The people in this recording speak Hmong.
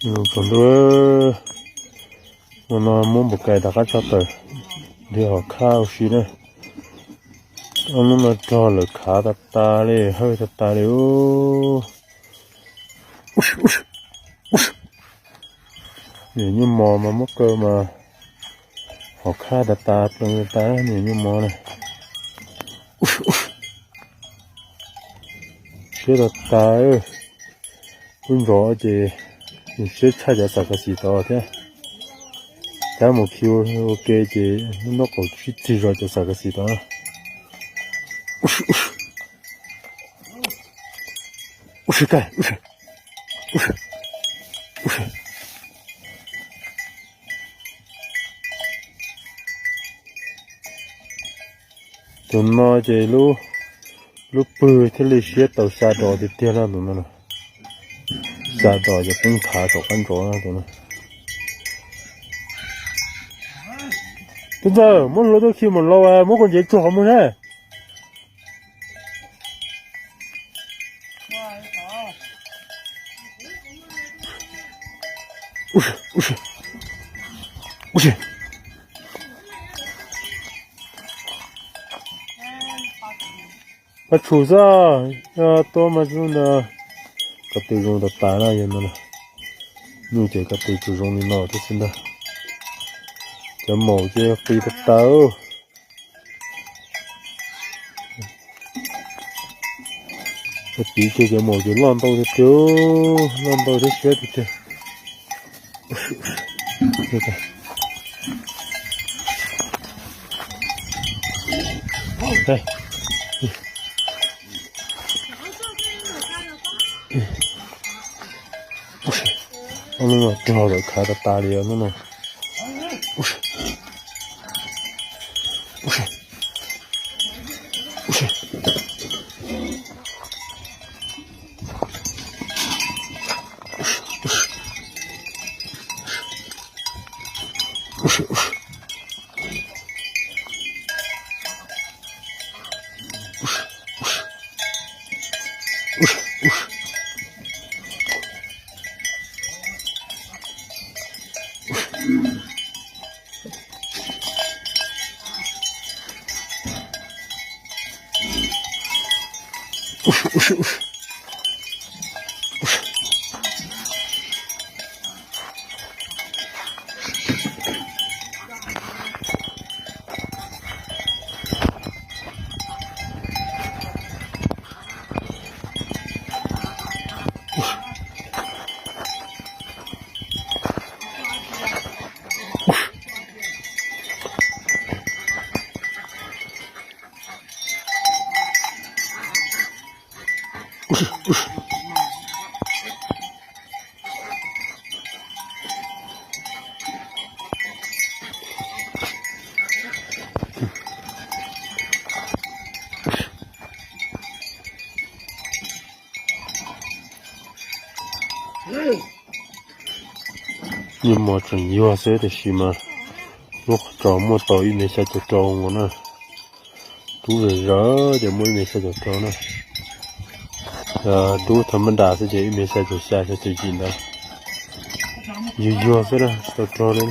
Tsaus ntuj, no muab npua kais rov qab tso tawm, nrhiav hom khab ua si na. Ob hnub no rog lawm khav tas tas li, hawj tas tas li. Niam nyuj mos mas muab kaw mas hom khab tas tas, plees tas tas niam nyuj mos na. Siab tas tas. Lub ntsos ces nws siab tshaj cov xam kas xis tod thiab. Cab mus khi ua ke ces lub nraub qaum sib txig zog cov xam kas xis tod. Tus no ces lub pwg thiaj li siab tau xya dos tiag tiag na tus no. Xya dos ces poob thav saum qab ntsos na tus no. Tub Ntxawg, muab hluav taws khi mus los, muab koj ncev tsuag qhov muag na. Pab tshum xwb, yog tuaj mas zoo ntag. Ko tw zoo tas tas na yog no. Nyuj ces ko tw tsuas zoo li no thiab xwb ntag. Cov maum ces qis tas tas. Piv kiag cov maum ces loj ntau tiag tiag, loj ntau thiab siab tiag tiag. Ob hnub no rog lawm khav tas tas li no. Nyuj mos tseem yuag xwb tiam sis mas lub qhov tsos muaj tau ib mev xya caum rau nkaus na. Tub zom zaws ces muaj ib mev xya caum rau na. Tub thas mab das xwb ces ib mev xya caum xya xya caum yim ntawd. Yuag yuag xwb na, tsis tau rog li.